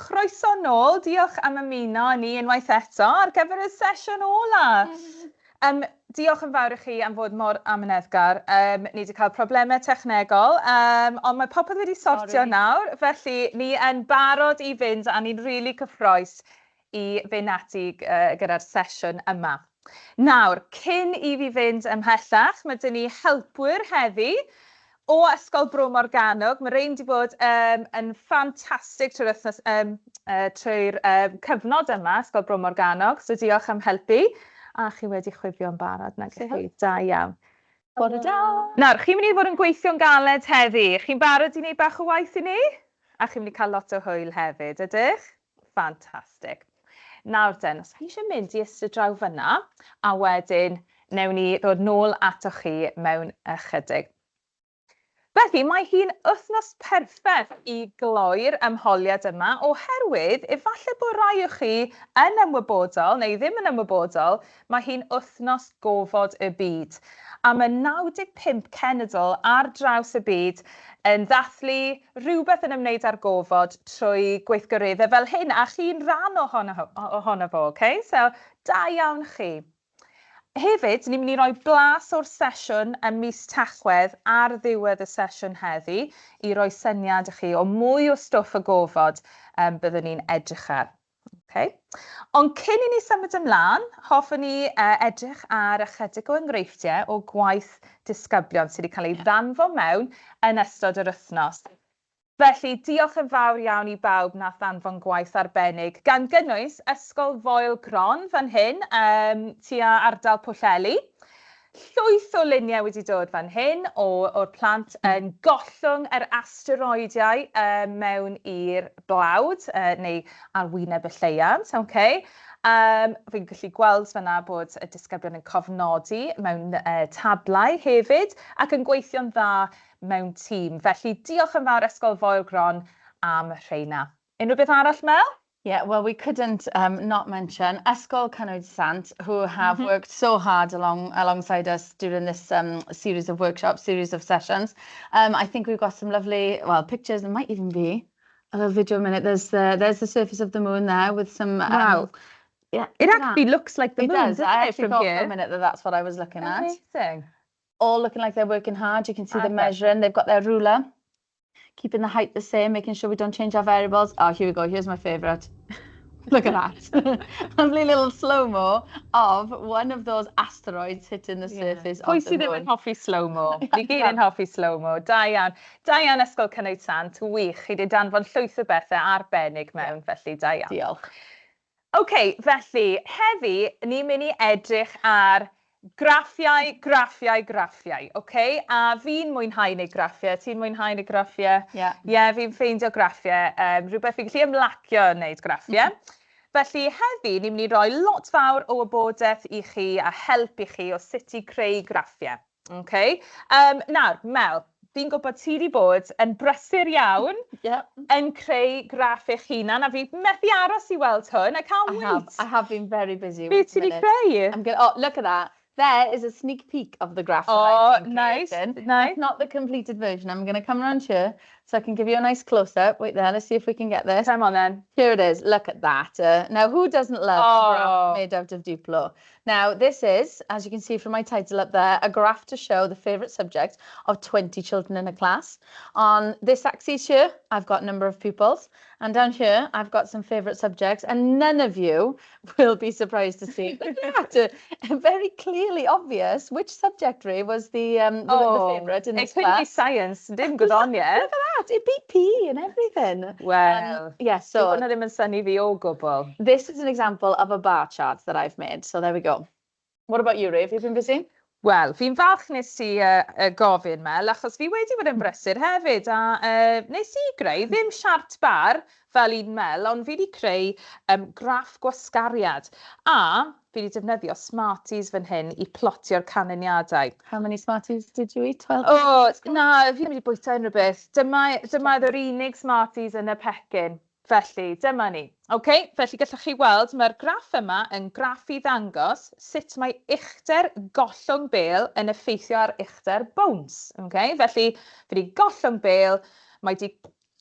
chroeso nôl. Diolch am ymuno â ni unwaith eto ar gyfer y sesiwn ola. Diolch yn fawr i chi am fod mor amyneddgar. Ni wedi cael problemau technegol, ond mae popeth wedi sortio nawr, felly ni yn barod i fynd a ni'n rili cyffrous i fynd ati gyda'r sesiwn yma. Nawr, cyn i fi fynd ymhellach, mae 'da ni helpwyr heddi o Ysgol Bro Morgannwg. Mae rhein 'di bod yn ffantastig trwy'r wythnos, trwy'r cyfnod yma, Ysgol Bro Morgannwg, so diolch am helpu. A chi wedi chwifio'n barod, nag ych chi? Da iawn. Bore da! Nawr, chi'n mynd i fod yn gweithio'n galed heddi. Chi'n barod i wneud bach o waith i ni? A chi'n mynd i cael lot o hwyl hefyd, ydych? Ffantastig. Nawr den, os chi eisiau mynd i eistedd draw fyna, a wedyn newn ni ddod nôl atoch chi mewn ychydig. Felly, mae hi'n wythnos perffaith i gloi'r ymholiad yma, oherwydd efallai bod rai o chi yn ymwybodol neu ddim yn ymwybodol, mae hi'n wythnos gofod y byd. A mae 95 cenedl ar draws y byd yn ddathlu rhywbeth yn ymwneud â'r gofod trwy gweithgareddau fel hyn, a chi'n rhan ohono, ohono fo, okay? So, da iawn chi. Hefyd, ni'n mynd i roi blas o'r sesiwn ym mis Tachwedd ar ddiwedd y sesiwn heddi i roi syniad i chi o mwy o stwff y gofod byddwn ni'n edrych ar. Okay. Ond cyn i ni symud ymlaen, hoffwn ni edrych ar ychydig o enghreifftiau o gwaith disgyblion sydd wedi cael ei ddanfon mewn yn ystod yr wythnos. Felly, diolch yn fawr iawn i bawb nath ddanfon gwaith arbennig, gan gynnwys Ysgol Foel Gron fan hyn, tua ardal Pwllheli. Llwyth o luniau wedi dod fan hyn o, o'r plant yn gollwng yr asteroidiau mewn i'r blawd neu ar wyneb y lleuad. Okay. Fi'n gallu gweld fan'na bod y disgyblion yn cofnodi mewn tablau hefyd ac yn gweithio'n dda mewn tîm. Felly diolch yn fawr Ysgol Foel Gron am rheina. Unrhyw beth arall, Mel? Yeah, well, we couldn't not mention Ysgol Cynwyd Sant, who have worked so hard alongside us during this series of workshops, series of sessions. I think we've got some lovely, well, pictures. There might even be a little video in a minute. There's the surface of the moon there with some. Wow. Yeah, It actually looks like the It moon, does. doesn't I it, actually from thought here? for a minute that that's what I was looking at. Amazing. All looking like they're working hard. You can see them Perfect. measuring. They've got their ruler, keeping the height the same, making sure we don't change our variables. Oh, here we go. Here's my favourite. Look at that. Lovely little slow-mo of one of those asteroids hitting the surface Pwy of the sydd ddim yn moon. hoffi slow-mo? Ni gyd yn hoffi slow-mo. Da iawn. Da iawn Ysgol Cynwyd Sant. Wych. Chi wedi danfon llwyth o bethau arbennig mewn, felly da iawn. Diolch. OK, felly, heddi, ni'n mynd i edrych ar graffiau, graffiau, graffiau, OK? A fi'n mwynhau wneud graffiau. Ti'n mwynhau wneud graffiau? Yeah. Ie, yeah, fi'n ffeindio graffiau. Rhywbeth fi'n gallu ymlacio yn wneud graffiau. Felly heddi, ni'n mynd i roi lot fawr o wybodaeth i chi a help i chi o sut i creu graffiau. Okay? Nawr, Mel, fi'n gwybod ti wedi bod yn brysur iawn yn creu graff eich hunan, a fi methu aros i weld hwn. I can't I wait. have been very busy. Be Wait a ti wedi minute. creu? I'm gonna, oh, look at that. There is a sneak peek of the graph that Oh, I've been nice, creating. nice. That's not the completed version. I'm going to come around here so I can give you a nice close-up. Wait there, let's see if we can get this. Come on then. Here it is. Look at that. Now, who doesn't love a graph Oh. made out of Duplo? Now, this is, as you can see from my title up there, a graph to show the favourite subject of 20 children in a class. On this axis here, I've got number of pupils. And down here, I've got some favourite subjects. And none of you will be surprised to see, look at that, very clearly obvious which subject, Ray, was the Oh, favourite in it this couldn't be class. science, dim gwyddoniaeth. Look at that, it beat PE and everything. Wel, Yeah, so so hwnna ddim yn synnu fi o gwbl. This is an example of a bar chart that I've made. So there we go. What about you, Ray? Have you been busy? Wel, fi'n falch nes ti gofyn, Mel, achos fi wedi bod yn brysur hefyd, a nes i greu, ddim siart bar fel un Mel, ond fi wedi creu graff gwasgariad, a fi wedi defnyddio Smarties fan hyn i plotio'r canlyniadau. How many Smarties did you eat? 12? O, na, fi ddim wedi bwyta unrhyw beth. Dyma oedd yr unig Smarties yn y pecyn. Felly, dyma ni. OK, felly gallwch chi weld mae'r graff yma yn graff i ddangos sut mae uchder gollwng bêl yn effeithio ar uchder bounce. OK, felly fi wedi gollwng bêl, mae wedi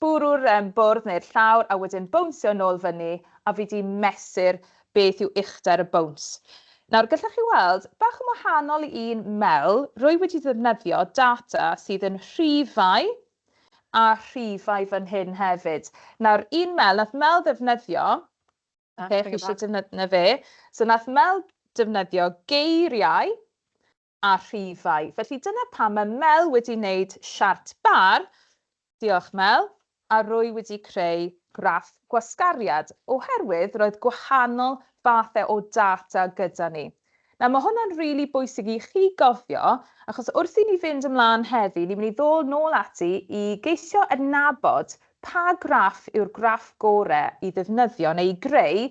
Bwrw'r um, bwrdd neu'r llawr a wedyn bownsio nôl fyny a fi 'di mesur beth yw uchder y bowns. Nawr, gallwch chi weld, bach yn wahanol i un Mel, rwy wedi ddefnyddio data sydd yn rhifau a rhifau fan hyn hefyd. Nawr, un Mel, nath Mel ddefnyddio, okay, chi eisiau defnyddio fe, so nath Mel defnyddio geiriau a rhifau. Felly dyna pam mae Mel wedi wneud siart bar, diolch Mel, a rwy wedi creu graff gwasgariad oherwydd roedd gwahanol fathau o data gyda ni. Nawr mae hwnna'n rili really bwysig i chi gofio, achos wrth i ni fynd ymlaen heddi, ni'n mynd i ddod nôl ati i geisio adnabod pa graff yw'r graff gorau i ddefnyddio neu i greu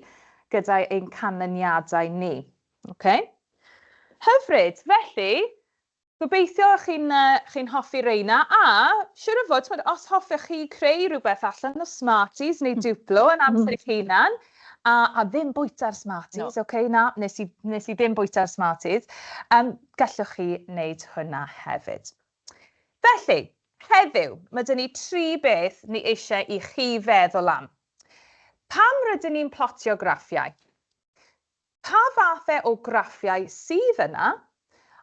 gyda ein canlyniadau ni. Okay? Hyfryd. Felly, gobeithio chi'n uh, chi hoffi reina. A, siwr o fod, t'mod, os hoffech chi creu rhywbeth allan o Smarties neu Duplo yn amser eich hunan, a, a ddim bwyta'r Smarties, no. okay, na, nes i, nes i ddim bwyta'r Smarties, um, gallwch chi wneud hwnna hefyd. Felly, heddiw, mae dyn ni tri beth ni eisiau i chi feddwl am. Pam rydyn ni'n plotio graffiau? Pa fathau o graffiau sydd yna,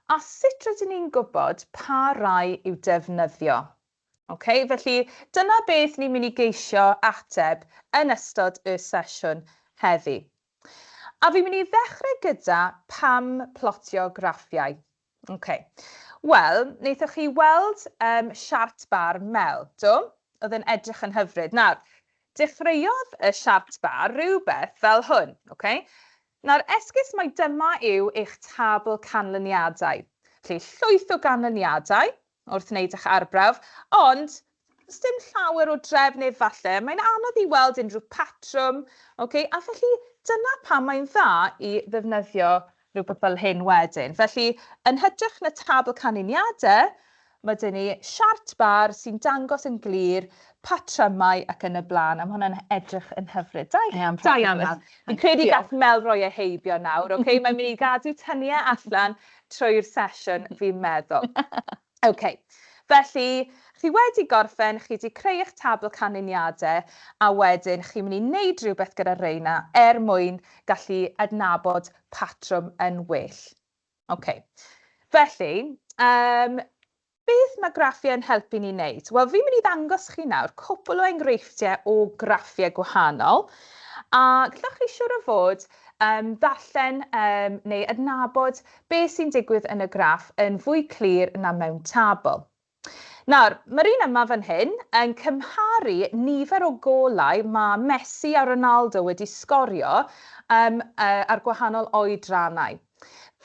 a sut rydyn ni'n gwybod pa rai i'w defnyddio? Ok, felly dyna beth ni'n mynd i geisio ateb yn ystod y sesiwn heddi. A fi'n mynd i ddechrau gyda pam plotio graffiau. Ok, wel, wnaethoch chi weld um, siart bar Mel, do? Oedd yn edrych yn hyfryd. Nawr, dechreuodd y siart bar rhywbeth fel hwn, ok? Nawr, esgus mai dyma yw eich tabl canlyniadau. Felly, llwyth o ganlyniadau wrth wneud eich arbrawf, ond does dim llawer o drefn efallai. Mae'n anodd i weld unrhyw patrwm, ok? A felly, dyna pam mae'n dda i ddefnyddio rhywbeth fel hyn wedyn. Felly, yn hytrach na tabl canlyniadau, mae dyn ni siart bar sy'n dangos yn glir patrymau ac yn y blaen, a mae hwnna'n edrych yn hyfryd. Da, yeah, da iawn. Fi'n credu gall Mel roi e heibio nawr, okay? Mae'n mynd i gadw tynnu e allan trwy'r sesiwn, fi'n meddwl. OK, felly chi wedi gorffen, chi wedi creu eich tabl canlyniadau, a wedyn chi'n mynd i wneud rhywbeth gyda reina er mwyn gallu adnabod patrwm yn well. OK, felly, um, beth mae graffiau yn helpu ni wneud? Wel, fi'n mynd i ddangos chi nawr cwpl o enghreifftiau o graffiau gwahanol, a gallwch chi siŵr o fod um, ddarllen um, neu adnabod beth sy'n digwydd yn y graff yn fwy clir na mewn tabl. Nawr, mae'r un yma fan hyn yn cymharu nifer o golau mae Messi a Ronaldo wedi sgorio um, uh, ar gwahanol oedrannau.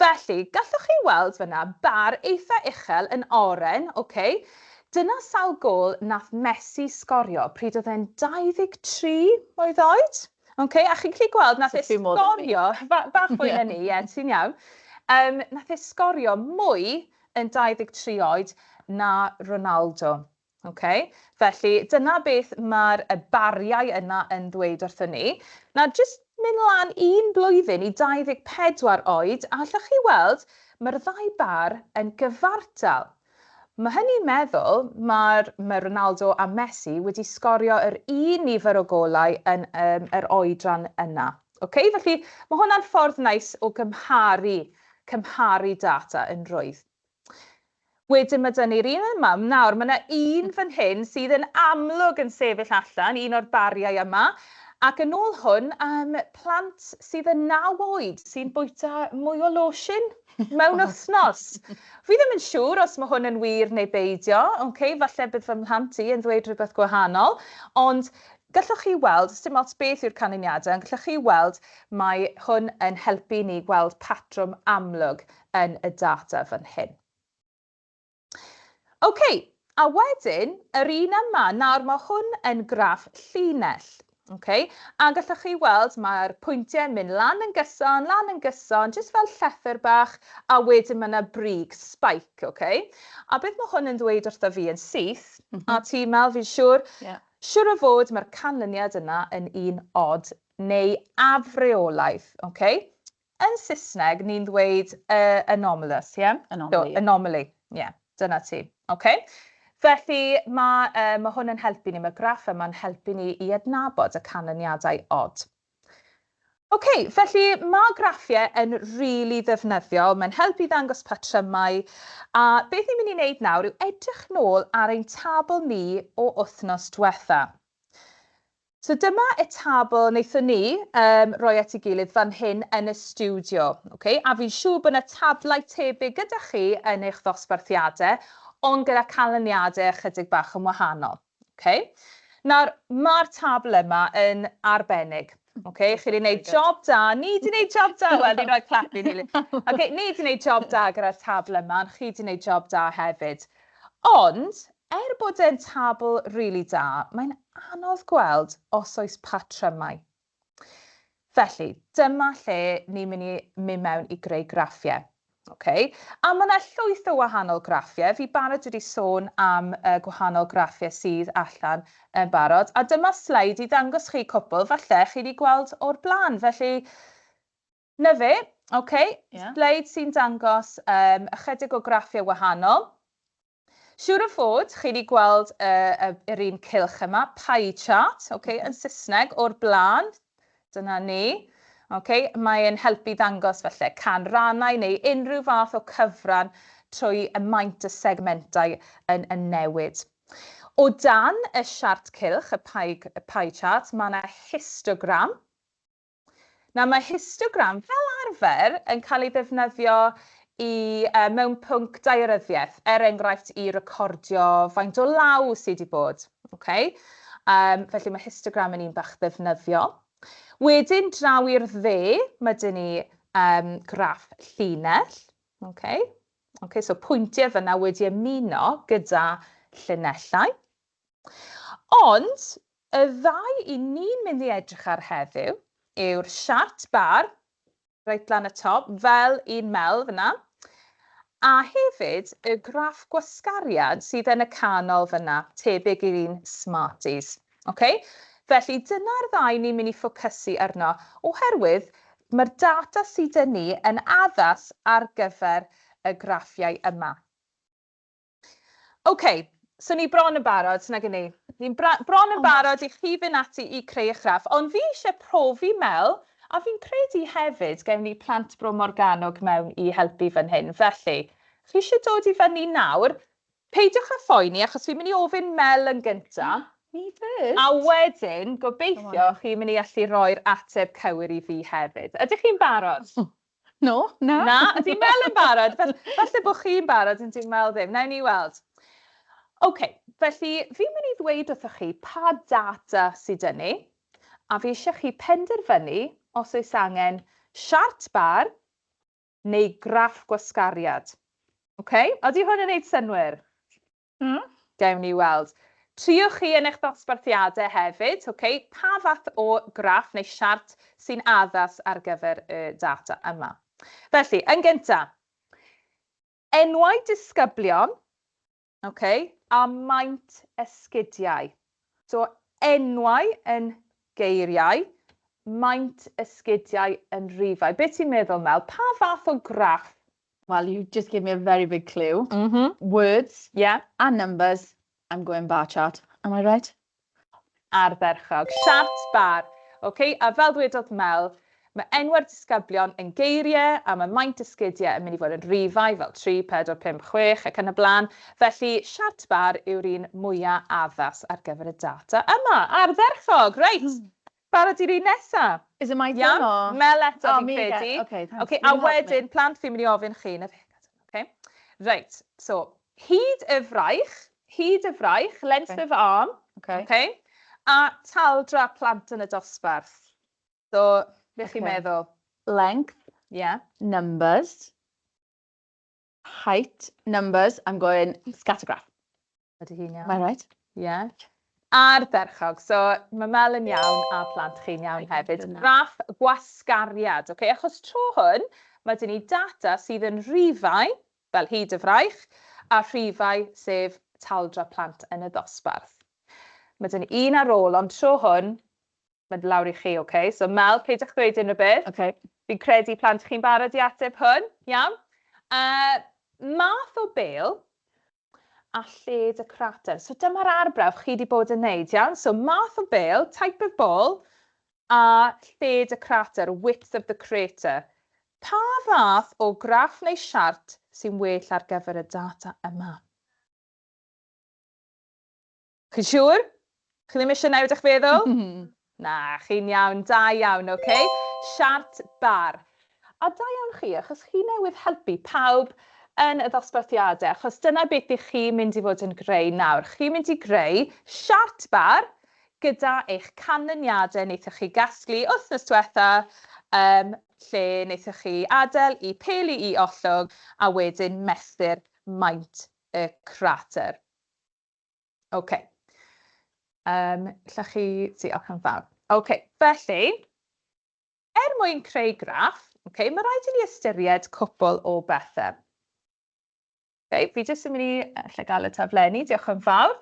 Felly, gallwch chi weld fyna bar eitha uchel yn oren, oce? Okay? Dyna sawl gôl nath Messi sgorio pryd oedd e'n 23 mlwydd oed. Ok, a chi'n gallu gweld, nath e sgorio, bach fwy na ni, ie, ti'n iawn. Um, nath e sgorio mwy yn 23 oed na Ronaldo. Okay? Felly, dyna beth mae'r y bariau yna yn ddweud wrthyn ni. Na, jyst mynd lan un blwyddyn i 24 oed, a allwch chi weld, mae'r ddau bar yn gyfartal. Mae hynny'n meddwl, mae'r mae Ronaldo a Messi wedi sgorio yr un nifer o golau yn um, yr oedran yna. Okay? Felly mae hwnna'n ffordd neis o gymharu, cymharu data yn rwydd. Wedyn mae dyn ni'r un yma. Nawr, mae yna un fan hyn sydd yn amlwg yn sefyll allan, un o'r bariau yma. Ac yn ôl hwn, um, plant sydd yn 9 oed sy'n bwyta mwy o losin mewn wythnos. Fi ddim yn siŵr os mae hwn yn wir neu beidio, okay, falle bydd fy mhlant i yn ddweud rhywbeth gwahanol, ond gallwch chi weld, dim ots beth yw'r canlyniadau, ond gallwch chi weld mae hwn yn helpu ni gweld patrwm amlwg yn y data fan hyn. Ok, a wedyn, yr un yma, nawr mae hwn yn graff llinell. Ok, a gallwch chi weld mae'r pwyntiau yn mynd lan yn gyson, lan yn gyson, jyst fel llethr bach, a wedyn mae yna brig, spike, ok? A beth mae hwn yn ddweud wrtho fi yn syth, mm -hmm. a ti Mel, fi'n siŵr, yeah. siŵr o fod mae'r canlyniad yna yn un odd neu afreolaidd, ok? Yn Saesneg, ni'n ddweud uh, anomalous, ie? Yeah? Anomaly. So, anomaly, ie. Yeah, dyna ti. Okay. Felly mae, mae hwn yn helpu ni, mae'r graff yma'n helpu ni i adnabod y canlyniadau od. Ok, felly mae graffiau yn rili really ddefnyddiol, mae'n helpu i ddangos patrymau, a beth ni'n mynd i wneud nawr yw edrych nôl ar ein tabl ni o wythnos diwetha. So dyma y tabl wnaethon ni roi at ei gilydd fan hyn yn y stiwdio. Okay? A fi'n siŵr bod yna tablau tebyg gyda chi yn eich ddosbarthiadau, ond gyda canlyniadau ychydig bach yn wahanol. Okay? Nawr, mae'r tabl yma yn arbennig. Okay? Chi wedi gwneud job da. Ni wedi gwneud job da. Wel, ni'n rhoi clap i ni. Okay, ni wedi gwneud job da gyda'r tabl yma, ond chi wedi gwneud job da hefyd. Ond, er bod e'n tabl rili really da, mae'n anodd gweld os oes patrymau. Felly, dyma lle ni'n mynd i mynd mewn i greu graffiau. Okay. A mae yna llwyth o wahanol graffiau. Fi barod wedi sôn am y gwahanol graffiau sydd allan yn barod. A dyma sleid i ddangos chi cwpl, falle chi wedi gweld o'r blaen. Felly, na fe, okay. Yeah. Sleid sy'n dangos ychydig o graffiau wahanol. Siŵr o fod, chi wedi gweld yr un cylch yma, pie chart, okay, yn Saesneg, o'r blaen. Dyna ni. Okay, mae'n helpu ddangos falle canrannau neu unrhyw fath o cyfran trwy y maint y segmentau yn, yn newid. O dan y siart cylch, y pie, y pie chart, mae yna histogram. Nawr mae histogram fel arfer yn cael ei ddefnyddio i, mewn pwnc daearyddiaeth, er enghraifft i recordio faint o law sydd wedi bod. Okay? Felly mae histogram yn un bach ddefnyddiol. Wedyn draw i'r dde, mae dyn ni graff llinell. Okay? Okay, so pwyntiau fyna wedi ymuno gyda llinellau. Ond y ddau i ni'n mynd i edrych ar heddiw yw'r siart bar, reit lan y top, fel un Mel fyna, a hefyd y graff gwasgariad sydd yn y canol fyna, tebyg i'r un Smarties. Okay? Felly dyna'r ddau ni'n mynd i ffocysu arno, oherwydd mae'r data sydd 'da ni yn addas ar gyfer y graffiau yma. OK, so ni bron yn barod, nag ni? Ni'n bron yn barod i chi fynd ati i creu eich graff, ond fi eisiau profi Mel, a fi'n credu hefyd gewn ni plant Bro Morgannwg mewn i helpu fan hyn. Felly, chi eisiau dod i fyny nawr, peidiwch â phoeni, achos fi'n mynd i ofyn Mel yn gynta. Me first. A wedyn, gobeithio, chi'n mynd i allu rhoi'r ateb cywir i fi hefyd. Ydych chi'n barod? No, na. Na, ydy Mel yn barod? Falle bod chi'n barod yn dyw Mel ddim. Nawn ni weld. OK, felly fi'n mynd i ddweud wrthoch chi pa data sydd 'da ni, a fi eisiau chi penderfynu os oes angen siart bar neu graff gwasgariad. OK, ydy hwn yn gwneud synnwyr? Gewn ni weld. Triwch chi yn eich dosbarthiadau hefyd, ok, pa fath o graff neu siart sy'n addas ar gyfer y data yma. Felly, yn gyntaf, enwau disgyblion, ok, a maint esgidiau. So, enwau yn geiriau, maint esgidiau yn rhifau. Be ti'n meddwl, Mel? Pa fath o graff? Well, you just gave me a very big clue. Words and numbers. I'm going bar chart. Am I right? Ardderchog. Siart bar. Okay? A fel dwedodd Mel, mae enwau'r disgyblion yn geiriau a mae maint esgidiau yn mynd i fod yn rhifau fel 3, 4, 5, 6 ac yn y blaen. Felly, siart bar yw'r un mwyaf addas ar gyfer y data yma. Ardderchog! Reit, barod i'r un nesa? Is it my turn or? Mel eto, oh, fi'n credu. Okay, thanks. Okay, a wedyn, plant, fi'n mynd i ofyn chi. Na fe, okay. Reit, so, hyd y fraich, hyd y fraich, length of arm, okay, a taldra plant yn y dosbarth. So, beth chi'n meddwl? Length, numbers, height, numbers, I'm going scattergraph. Ydy hi'n iawn? Am I right? Yeah. Ardderchog. So, mae Mel yn iawn a plant chi'n iawn hefyd. Graff gwasgariad, okay? Achos tro hwn, mae dyn ni data sydd yn rhifau, fel hyd y fraich, a rhifau sef taldra plant yn y dosbarth. Mae dyn ni un ar ôl, ond tro hwn, mae'n lawr i chi, okay? So Mel, peidiwch ddweud unrhyw beth. Okay. Fi'n credu plant chi'n barod i ateb hwn, iawn? Math o bêl. a lled y crater. So dyma'r arbrawf chi wedi bod yn neud, iawn? So math o bêl, type of ball, a lled y crater, width of the crater. Pa fath o graff neu siart sy'n well ar gyfer y data yma? Chi'n siŵr? Chi ddim eisiau newid eich feddwl? Na, chi'n iawn, da iawn, oce? Okay? Siart bar. A da iawn chi, achos chi newydd helpu pawb yn y ddosbarthiadau, achos dyna beth ych chi'n mynd i fod yn greu nawr. Chi'n mynd i greu siart bar gyda eich canlyniadau wnaethoch chi gasglu wythnos diwetha, um, lle wnaethoch chi adael i peli i ollwng a wedyn mesur maint y crater. OK. Lla chi... Diolch yn fawr. OK, felly, er mwyn creu graff, okay, mae rhaid i ni ystyried cwpl o bethau. Okay, fi jyst yn mynd i lle gael y taflenni, diolch yn fawr.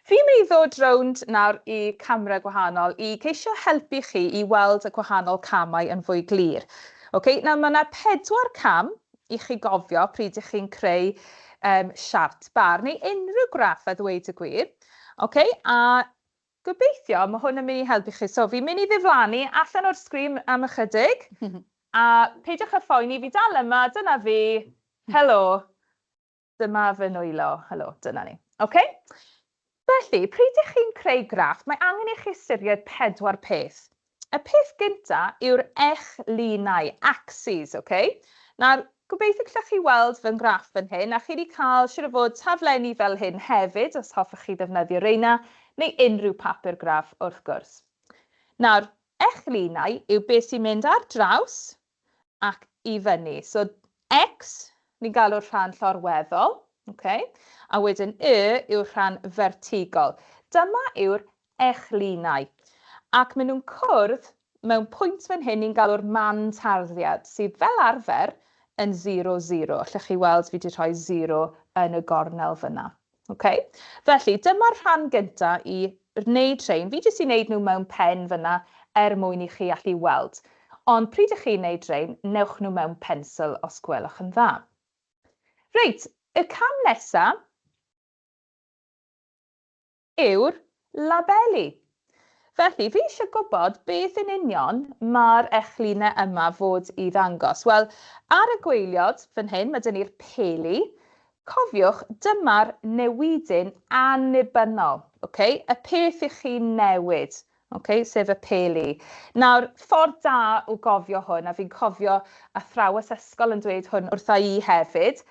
Fi'n mynd i ddod rownd nawr i camera gwahanol i ceisio helpu chi i weld y gwahanol camau yn fwy glir. Okay, nawr mae yna pedwar cam i chi gofio pryd ych chi'n creu siart bar neu unrhyw graff a ddweud y gwir. Okay, a gobeithio mae hwn yn mynd i helpu chi. So fi'n mynd i ddiflannu allan o'r sgrin am ychydig. A peidiwch â phoeni, fi dal yma, dyna fi. Helo. Dyma fy nwylo. Helo, dyna ni. Ok? Felly, pryd ych chi'n creu graff, mae angen i chi ystyried pedwar peth. Y peth gynta yw'r echlinau, axes, ok? Nawr, gobeithio gallech chi weld fy ngraff fan hyn, a chi wedi cael, siwr o fod, taflenni fel hyn hefyd, os hoffech chi ddefnyddio reina, neu unrhyw papur graff, wrth gwrs. Nawr, echlinau yw beth sy'n mynd ar draws ac i fyny. So X, ni'n galw'r rhan llorweddol, okay? A wedyn Y yw'r rhan fertigol. Dyma yw'r echlinau. Ac maen nhw'n cwrdd mewn pwynt fan hyn ni'n galw'r man tarddiad, sydd fel arfer yn 0, 0. Allwch chi weld fi wedi rhoi 0 yn y gornel fyna. Okay? Felly, dyma'r rhan gyntaf i wneud rhain. Fi jyst i wneud nhw mewn pen fyna er mwyn i chi allu weld. Ond pryd ych chi'n wneud rhain, newch nhw mewn pensel os gwelwch yn dda. Reit, y cam nesaf yw'r labeli. Felly, fi eisiau gwybod beth yn union mae'r echlinau yma fod i ddangos. Wel, ar y gwaelod fan hyn, mae dyn ni'r peli. Cofiwch, dyma'r newidyn annibynnol, okay? Y peth i chi newid, okay? Sef y peli. Nawr, ffordd da o gofio hwn, a fi'n cofio athrawes ysgol yn dweud hwn wrtha i hefyd,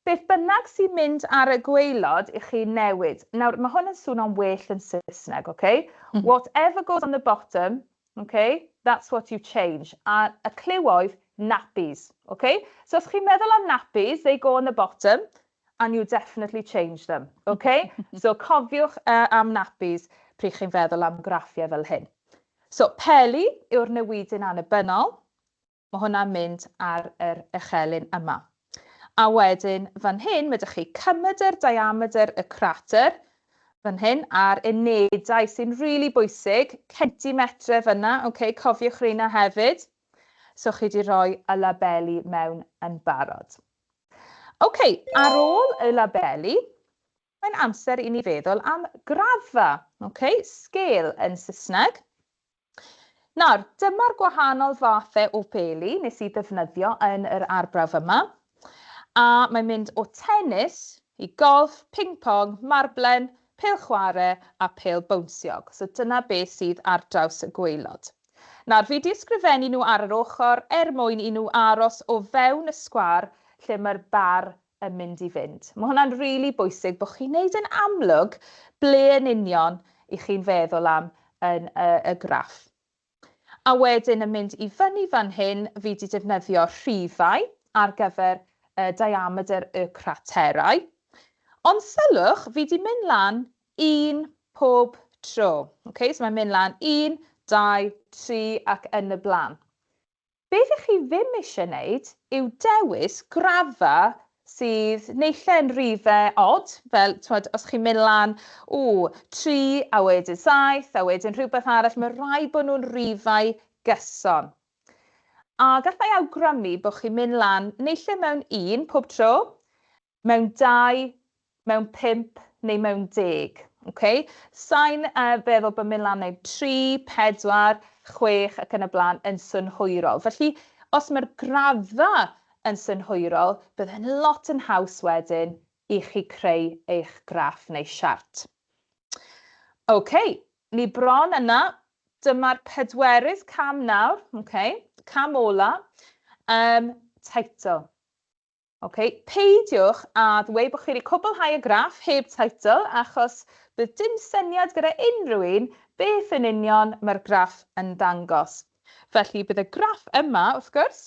Beth bynnag sy'n mynd ar y gwaelod i chi newid. Nawr, mae hwn yn swnio'n well yn Saesneg, ok? Whatever goes on the bottom, ok, that's what you change. A y cliw oedd nappies, ok? So os chi'n meddwl am nappies, they go on the bottom, and you definitely change them, ok? So cofiwch am nappies pryd chi'n feddwl am graffiau fel hyn. So, peli yw'r newidyn annibynnol. Mae hwnna'n mynd ar yr echelin yma. A wedyn fan hyn, mae ydych chi cymedr, diameter y crater, fan hyn, a'r unedau sy'n rili really bwysig, centimetre fyna, okay, cofiwch rheina hefyd. So chi wedi rhoi y labeli mewn yn barod. OK, ar ôl y labeli, mae'n amser i ni feddwl am graddfa, okay, scale yn Saesneg. Nawr, dyma'r gwahanol fathau o beli nes i ddefnyddio yn yr arbrawf yma. A mae'n mynd o tennis i golff, ping-pong, marblen, pêl chwarae a pêl bownsiog. So dyna beth sydd ar draws y gwaelod. Nawr, fi 'di ysgrifennu nhw ar yr ochr er mwyn i nhw aros o fewn y sgwâr lle mae'r bar yn mynd i fynd. Mae hwnna'n rili bwysig bod chi'n neud yn amlwg ble yn union i chi'n feddwl am yn y, y graff. A wedyn yn mynd i fyny fan hyn, fi wedi defnyddio rhifau ar gyfer y diameter y craterau. Ond sylwch, fi wedi mynd lan un pob tro. Okay, so mae'n mynd lan 1, 2, 3 ac yn y blaen. Beth ych chi ddim eisiau wneud yw dewis graddfa sydd naill yn rifau od, fel t'mod, os chi'n mynd lan, ww, 3 a wedyn 7 a wedyn rhywbeth arall, mae rhaid bod nhw'n rifau gyson. A gallai awgrymu bod chi'n mynd lan naill mewn un pob tro, mewn dau, mewn pump neu mewn deg. Okay? Sa'n feddwl bod mynd lan neu 3, 4, 6 ac yn y blaen yn synhwyrol. Felly, os mae'r graddfa yn synhwyrol, bydd e'n lot yn haws wedyn i chi creu eich graff neu siart. OK, ni bron yna. Dyma'r pedwerydd cam nawr, okay? Cam ola, title. Ok, peidiwch â ddweud bod chi wedi cwblhau y graff heb teitl, achos bydd dim syniad gyda unrhyw un beth yn union mae'r graff yn dangos. Felly bydd y graff yma, wrth gwrs,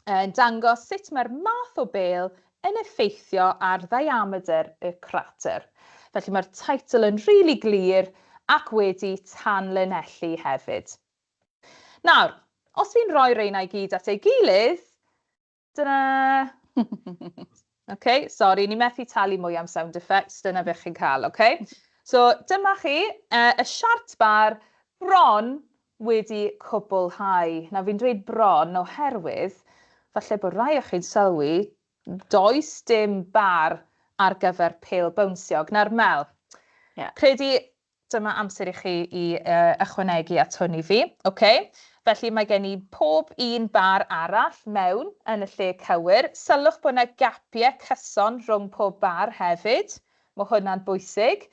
yn dangos sut mae'r math o bêl yn effeithio ar ddiamedr y crater. Felly mae'r teitl yn rili really glir ac wedi tanlinellu hefyd. Nawr, os fi'n rhoi reina i gyd at ei gilydd, Ta-da! OK, sori, ni methu talu mwy am sound effects, dyna beth chi'n cael, OK? So, dyma chi, y siart bar bron wedi cwblhau. Nawr, fi'n dweud bron oherwydd, falle bod rai o chi'n sylwi, does dim bar ar gyfer pêl bownsiog. Nawr, Mel, yeah. Credu dyma amser i chi i ychwanegu at hwn i fi. Ok, felly mae gen i pob un bar arall mewn yn y lle cywir. Sylwch bod yna gapiau cyson rhwng pob bar hefyd. Mae hwnna'n bwysig.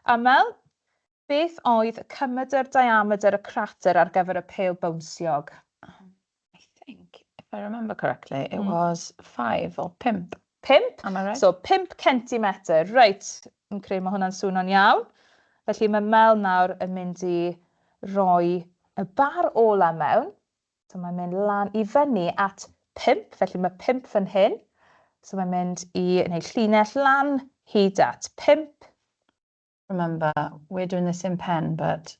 A Mel, beth oedd cymedr diamedr y crater ar gyfer y pêl bownsiog? I think, if I remember correctly, it was 5 or pump. Pump? Am I right? So, 5 centimetr. Reit, yn credu mae hwnna'n swnio'n iawn. Felly mae Mel nawr yn mynd i roi y bar ola mewn. So mae'n mynd lan i fyny at 5, felly mae 5 fan hyn. So mae'n mynd i wneud llinell lan hyd at 5. Remember, we're doing this in pen, but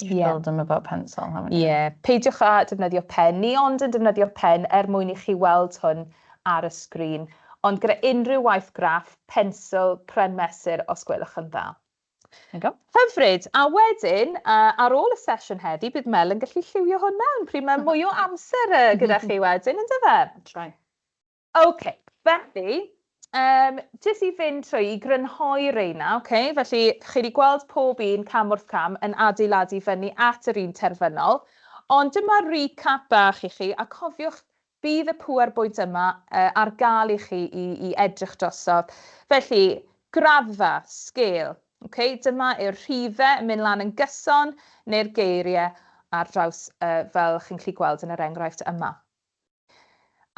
You've told them about pencil, haven't you? Ie, peidiwch â defnyddio pen. Ni ond yn defnyddio pen er mwyn i chi weld hwn ar y sgrin. Ond gyda unrhyw waith graff, pensel, pren mesur, os gwelwch yn dda. There you go. Hyfryd. A wedyn, ar ôl y sesiwn heddi, bydd Mel yn gallu lliwio hwn mewn. Pryd mae mwy o amser gyda chi wedyn, yn dyfe? That's right. OK, felly, jyst i fynd trwy i grynhoi reina, OK, felly chi wedi gweld pob un cam wrth cam yn adeiladu fyny at yr un terfynol, ond dyma recap bach i chi, a cofiwch, bydd y pŵer bwynt yma ar gael i chi i edrych drosodd. Felly, graddfa, scale, OK, dyma yw'r rhifau yn mynd lan yn gyson neu'r geiriau ar draws fel chi'n gallu gweld yn yr enghraifft yma.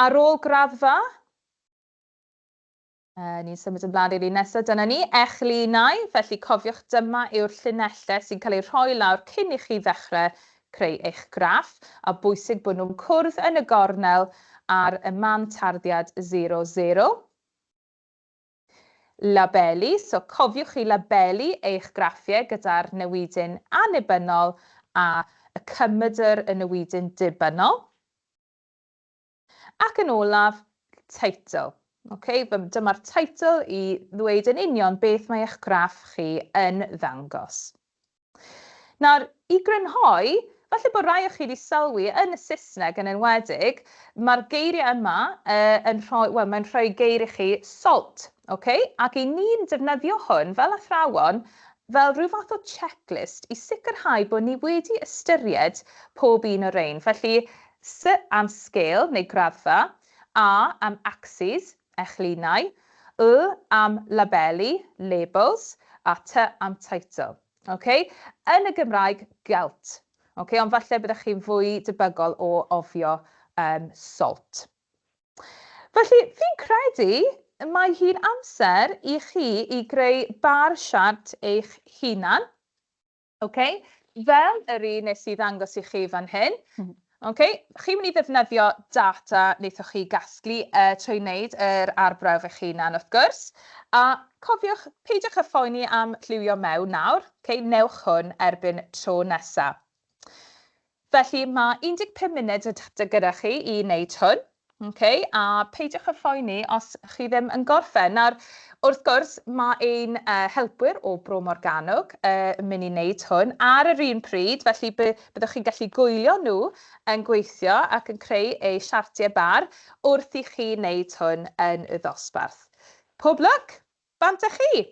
Ar ôl graddfa, ni'n symud ymlaen i'r un nesaf, dyna ni, echlinau. Felly cofiwch dyma yw'r llinellau sy'n cael eu rhoi lawr cyn i chi ddechrau creu eich graff, a bwysig bod nhw'n cwrdd yn y gornel ar y man tarddiad 0, 0. Labelu, so cofiwch chi labelu eich graffiau gyda'r newidyn annibynnol a y cymedr y newidyn dibynnol. Ac yn olaf, teitl. Okay, dyma'r teitl i ddweud yn union beth mae eich graff chi yn ddangos. Nawr, i grynhoi, falle bod rai o chi wedi sylwi yn y Saesneg yn enwedig, mae'r geiriau yma yn rhoi, wel, mae'n rhoi geir i chi salt, okay? Ac i ni'n defnyddio hwn fel athrawon fel rhyw fath o checklist i sicrhau bod ni wedi ystyried pob un o'r rhain. Felly, S am scale neu graddfa, A am axes, echlinau, L am labeli, labels, a T am title. Okay? Yn y Gymraeg, gelt. Okay? Ond falle byddech chi'n fwy debygol o ofio salt. Felly, fi'n credu mae hi'n amser i chi i greu bar siart eich hunan. Ok, fel yr un nes i ddangos i chi fan hyn. Ok, chi'n mynd i ddefnyddio data wnaethoch chi gasglu trwy wneud yr arbrawf eich hunan wrth gwrs. A cofiwch, peidiwch â phoeni am lliwio mewn nawr. Ok, newch hwn erbyn tro nesaf. Felly mae 15 munud gyda chi i wneud hwn. Okay? A peidiwch â phoeni os chi ddim yn gorffen. Nawr, wrth gwrs, mae ein helpwyr o Bro Morgannwg yn mynd i wneud hwn ar yr un pryd, felly byddwch chi'n gallu gwylio nhw yn gweithio ac yn creu eu siartiau bar wrth i chi wneud hwn yn y ddosbarth. Pob lwc! Bant â chi!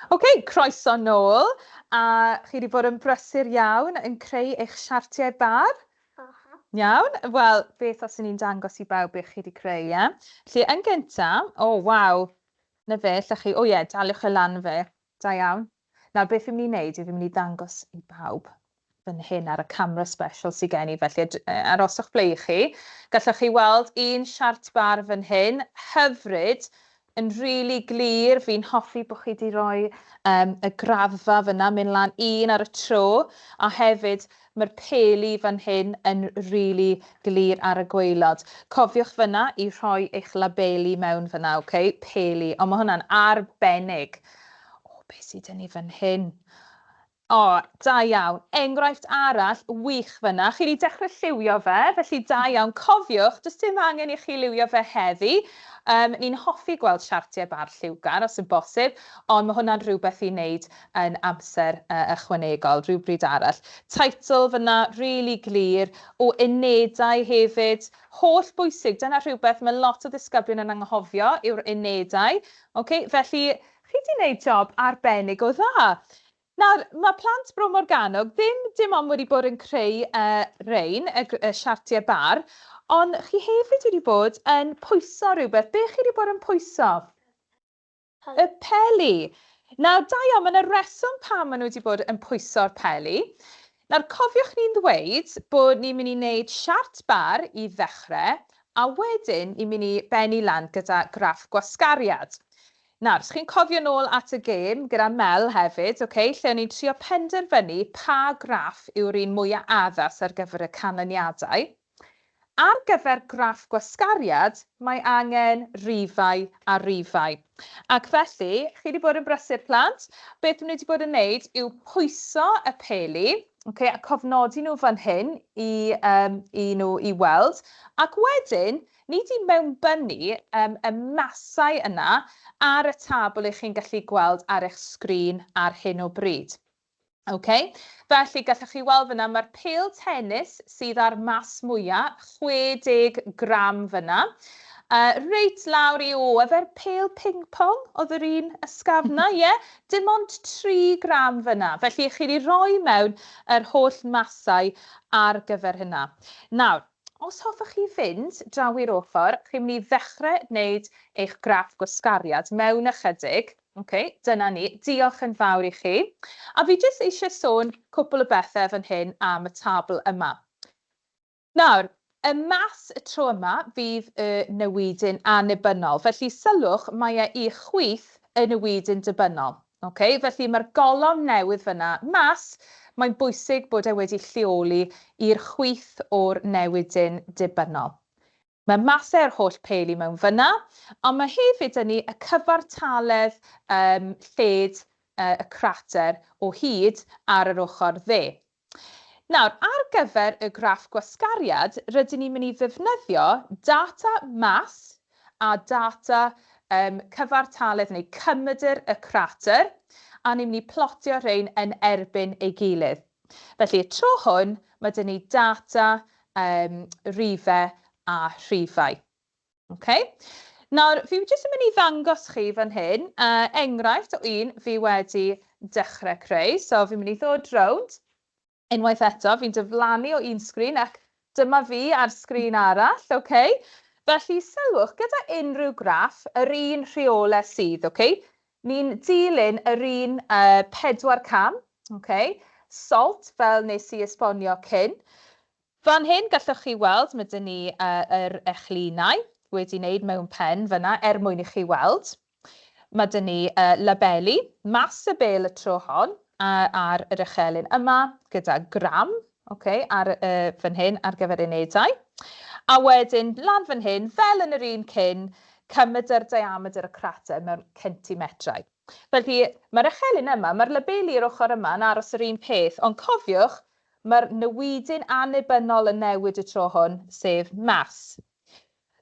Ok, croeso nôl. A chi wedi bod yn brysur iawn yn creu eich siartiau bar? Iawn, wel, beth os ni'n dangos i bawb beth chi wedi creu, ie? Felly, yn gyntaf, o, oh, waw, na fe, lle chi, o ie, daliwch e lan fe, da iawn. Nawr, beth fi'n mynd i wneud yw fi'n mynd i ddangos i bawb fan hyn ar y camera special sydd gen i, felly aroswch ble i chi. Gallwch chi weld un siart bar fan hyn, hyfryd, yn rili glir. Fi'n hoffi bod chi wedi rhoi y graddfa fyna, mynd lan un ar y tro, a hefyd mae'r peli fan hyn yn rili glir ar y gwaelod. Cofiwch fyna i rhoi eich labeli mewn fyna, oce? Okay? Peli, ond mae hwnna'n arbennig. O, beth sydd 'da ni fan hyn? O, da iawn. Enghraifft arall wych fyna. Chi wedi dechrau lliwio fe, felly da iawn. Cofiwch, does dim angen i chi liwio fe heddi. Ni'n hoffi gweld siartiau bar lliwgar, os yn bosib, ond mae hwnna'n rhywbeth i wneud yn amser ychwanegol, rhywbryd arall. Teitl fyna, rili glir. O, unedau hefyd. Holl bwysig, dyna rhywbeth mae lot o ddisgyblion yn anghofio, yw'r unedau. Okay, felly, chi wedi gwneud job arbennig o dda. Nawr, mae plant Bro Morgannwg ddim dim ond wedi bod yn creu rein, y siartiau bar, ond chi hefyd wedi bod yn pwyso rhywbeth. Be chi wedi bod yn pwyso? Y peli. Nawr, da iawn, mae yna reswm pam maen nhw wedi bod yn pwyso'r peli. Nawr, cofiwch ni'n ddweud bod ni'n mynd i wneud siart bar i ddechrau, a wedyn ni'n mynd i bennu lan gyda graff gwasgariad. Nawr, os chi'n cofio nôl at y gêm gyda Mel hefyd, ok, lle o'n i'n trio penderfynu pa graff yw'r un mwya addas ar gyfer y canlyniadau. Ar gyfer graff gwasgariad, mae angen rifau a rifau. Ac felly, chi wedi bod yn brysur plant, beth maen nhw wedi bod yn wneud yw pwyso y peli, ok, a cofnodi nhw fan hyn i, um, i nhw i weld, ac wedyn Ni 'di mewnbynnu yym y masau yna ar y tabl 'y chi'n gallu gweld ar eich sgrin ar hyn o bryd. Ok, felly gallwch chi weld fyna mae'r pêl tennis sydd â'r mas mwya, 60 gram fyna. Reit lawr i, o, efo'r pêl ping pong oedd yr un ysgafna, ie? Yeah? Dim ond 3 gram fyna. Felly chi wedi rhoi mewn yr holl masau ar gyfer hynna. Nawr, Os hoffech chi fynd draw i'r ochr, chi'n mynd i ddechrau wneud eich graff gwasgariad mewn ychydig. Ok, dyna ni. Diolch yn fawr i chi. A fi jyst eisiau sôn cwpl o bethau fan hyn am y tabl yma. Nawr, y mas y tro yma fydd y newidyn annibynnol. Felly sylwch, mae e i chwith y newidyn dibynnol. Ok, felly mae'r golofn newydd fyna mas, mae'n bwysig bod e wedi lleoli i'r chwith o'r newidyn dibynnol. Mae masau'r holl peli mewn fyna, ond mae hefyd 'da ni y cyfartaledd um, lled y crater o hyd ar yr ochr dde. Nawr, ar gyfer y graff gwasgariad, rydyn ni'n mynd i ddefnyddio data mas a data um, cyfartaledd neu cymedr y crater, a ni'n mynd i plotio rhain yn erbyn ei gilydd. Felly, y tro hwn, mae dyn ni data um, rifau a rhifau. Okay? Nawr, fi jyst yn mynd i ddangos chi fan hyn, enghraifft o un fi wedi dechrau creu. So, fi'n mynd i ddod rownd. Unwaith eto, fi'n diflannu o un sgrin ac dyma fi ar sgrin arall, okay? Felly, sylwch, gyda unrhyw graff, yr un rheolau sydd, okay? Ni'n dilyn yr un pedwar cam, okay? Salt, fel nes i esbonio cyn. Fan hyn gallwch chi weld mae 'da ni yr echlinau wedi wneud mewn pen fyna er mwyn i chi weld. Mae 'da ni labeli mas y bêl y tro hon ar yr echelin yma gyda gram, okay, ar fan hyn ar gyfer unedau. A wedyn lan fan hyn, fel yn yr un cyn, cymedr diamedr y crater mewn centimetrau. Felly, mae'r echelin yma, mae'r labeli i'r ochr yma yn aros yr un peth, ond cofiwch, Mae'r newidyn annibynnol yn newid y tro hwn, sef mas.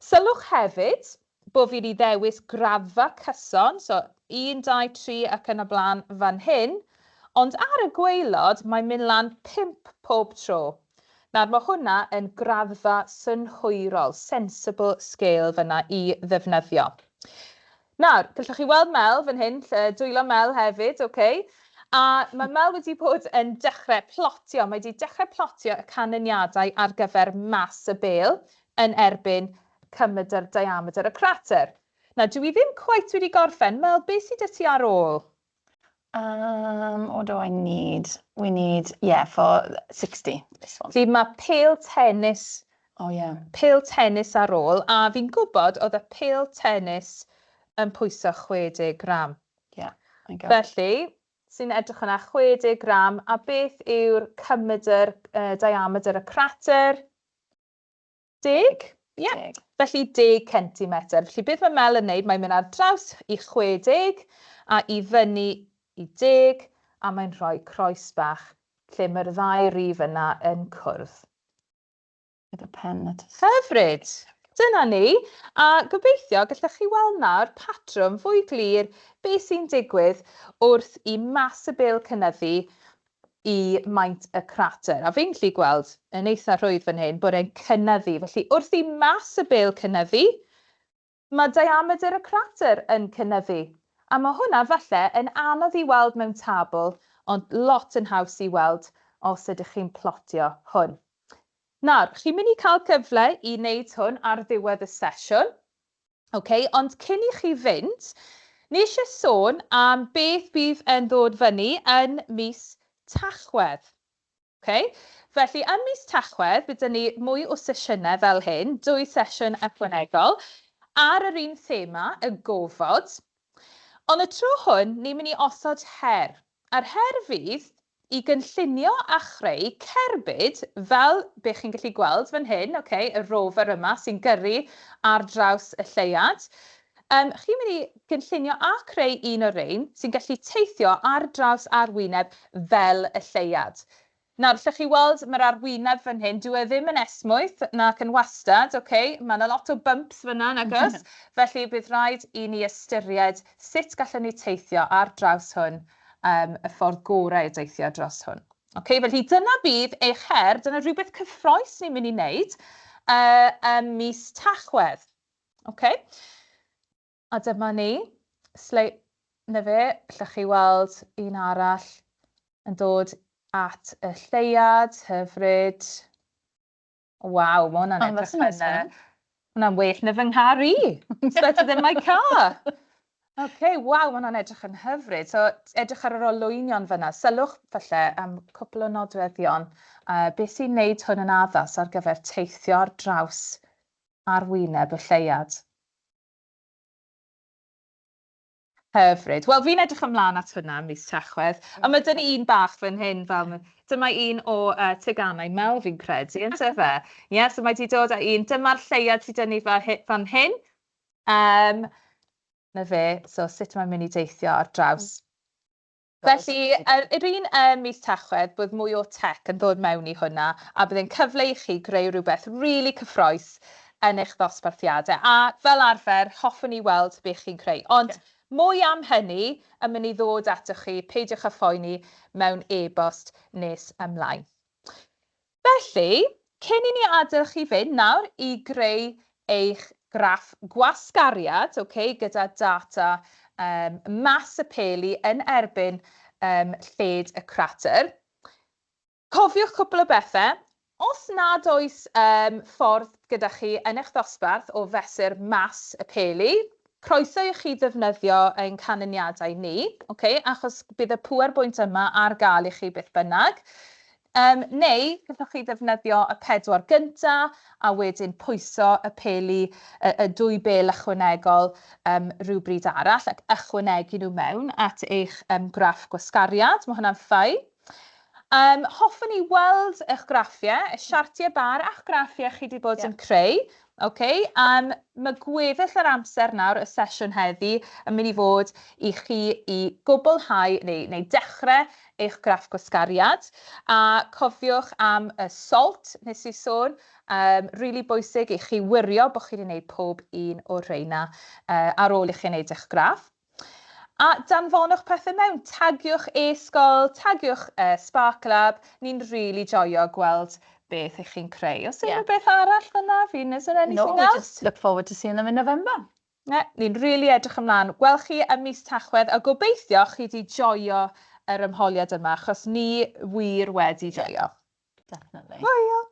Sylwch hefyd bod fi wedi ddewis graddfa cyson, so 1, 2, 3 ac yn y blaen fan hyn, ond ar y gwaelod mae'n mynd lan 5 pob tro. Nawr mae hwnna yn graddfa synhwyrol, sensible scale fyna i ddefnyddio. Nawr, gallwch chi weld Mel fan hyn, dwylo Mel hefyd, oce? Okay? A mae Mel wedi bod yn dechrau plotio, mae wedi dechrau plotio y canlyniadau ar gyfer mas y bêl yn erbyn cymedr diametr y crater. Nawr, dwi ddim cweit wedi gorffen. Mel, beth sydd 'da ti ar ôl? What do I need? We need, yeah, for 60, this one. Felly mae pêl tennis, pêl tennis ar ôl, a fi'n gwybod oedd y pêl tennis yn pwyso 60 gram. Yeah, I go. Felly, sy'n edrych yna 60 gram, a beth yw'r cymedr, diametr y crater? 10? Ie. 10. Felly 10 centimetr. Felly beth mae Mel yn wneud, mae'n mynd ar draws i 60 a i fyny i 10, a mae'n rhoi croes bach lle mae'r ddau rif yna yn cwrdd. With a pen that is. Hyfryd! Dyna ni. A gobeithio gallech chi weld nawr patrwm fwy glir beth sy'n digwydd wrth i mas y bêl cynyddu i maint y crater. A fi'n gallu gweld yn eitha rhwydd fan hyn bod e'n cynyddu. Felly wrth i mas y bêl cynyddu, mae diametr y crater yn cynyddu. A mae hwnna falle yn anodd i weld mewn tabl, ond lot yn haws i weld os ydych chi'n plotio hwn. Nawr, chi'n mynd i cael cyfle i wneud hwn ar ddiwedd y sesiwn. Okay, ond cyn i chi fynd, ni eisiau sôn am beth bydd yn ddod fyny yn mis Tachwedd. Okay? Felly, yn mis Tachwedd, bydd ni mwy o sesiynau fel hyn, 2 sesiwn ychwanegol, ar yr un thema, y gofod. Ond y tro hwn, ni'n mynd i osod her. A'r her fydd i gynllunio a chreu cerbyd fel be chi'n gallu gweld fan hyn, okay, y rover yma sy'n gyrru ar draws y lleuad. Chi'n mynd i gynllunio a creu un o'r rhain sy'n gallu teithio ar draws arwyneb fel y lleuad. Nawr, allwch chi weld mae'r arwyneb fan hyn, dyw e ddim yn esmwyth nac yn wastad, okay? Mae yna lot o bumps fyna, nag oes? Felly bydd rhaid i ni ystyried sut gallwn ni teithio ar draws hwn, y ffordd gorau i deithio dros hwn. Okay, felly dyna bydd eich her, dyna rhywbeth cyffrous ni'n mynd i wneud ym mis Tachwedd. Okay? A dyma ni, na fe, allwch chi weld un arall yn dod at y lleuad, hyfryd. Waw, mae hwnna'n Oh, edrych that's a nice yn, one. Hwnna'n well na fy nghar i. It's better than my car. Okay, waw, mae hwnna'n edrych yn hyfryd. So, edrych ar yr olwynion fyna. Sylwch falle am cwpl o nodweddion. Beth sy'n neud hwn yn addas ar gyfer teithio ar draws arwyneb y lleuad? Hyfryd. Wel, fi'n edrych ymlaen at hwnna mis Tachwedd. A mae dyn ni un bach fan hyn, fel dyma un o teganau Mel fi'n credu, yn fe? Ie, so mae di dod â un. Dyma'r lleuad sydd dyn ni fan hyn. Na fe, so sut mae'n mynd i deithio ar draws. Felly, yr un mis Tachwedd, bydd mwy o tech yn dod mewn i hwnna, a bydd e'n cyfle i chi greu rhywbeth rili cyffrous yn eich ddosbarthiadau. A fel arfer, hoffwn i weld beth chi'n creu. Ond mwy am hynny yn mynd i ddod atoch chi, peidiwch â phoeni mewn e-bost nes ymlaen. Felly, cyn i ni adael chi fynd nawr i greu eich graff gwasgariad, okay, gyda data mas y peli yn erbyn lled y crater. Cofiwch cwpl o bethau. Os nad oes ffordd gyda chi yn eich dosbarth o fesur mas y peli, croeso i chi ddefnyddio ein canlyniadau ni, okay, achos bydd y pŵerbwynt yma ar gael i chi beth bynnag. Neu, gallwch chi ddefnyddio y 4 gynta a wedyn pwyso y peli, y 2 bêl ychwanegol rhywbryd arall ac ychwanegu nhw mewn at eich graff gwasgariad. Mae hwnna'n ffain. Hoffwn i weld eich graffiau, y siartiau bar a'ch graffiau chi wedi bod yn creu. Okay? Mae gweddill yr amser nawr, y sesiwn heddi, yn mynd i fod i chi i gwblhau neu dechrau eich graff gwasgariad. A cofiwch am y salt, nes i sôn, rili bwysig i chi wirio bod chi wedi gwneud pob un o'r rheina ar ôl i chi wneud eich graff. A danfonwch pethau mewn, tagiwch e-sgol, tagiwch SparkLab, ni'n rili joio gweld beth ych chi'n creu. Oes unrhyw beth arall fyna, Fi'n? Is there anything No, we else? just look forward to seeing them in November. Ne, ni'n rili edrych ymlaen. Gwel chi ym mis Tachwedd a gobeithio chi 'di joio yr ymholiad yma, achos ni wir wedi joio. Definitely. Hwyl!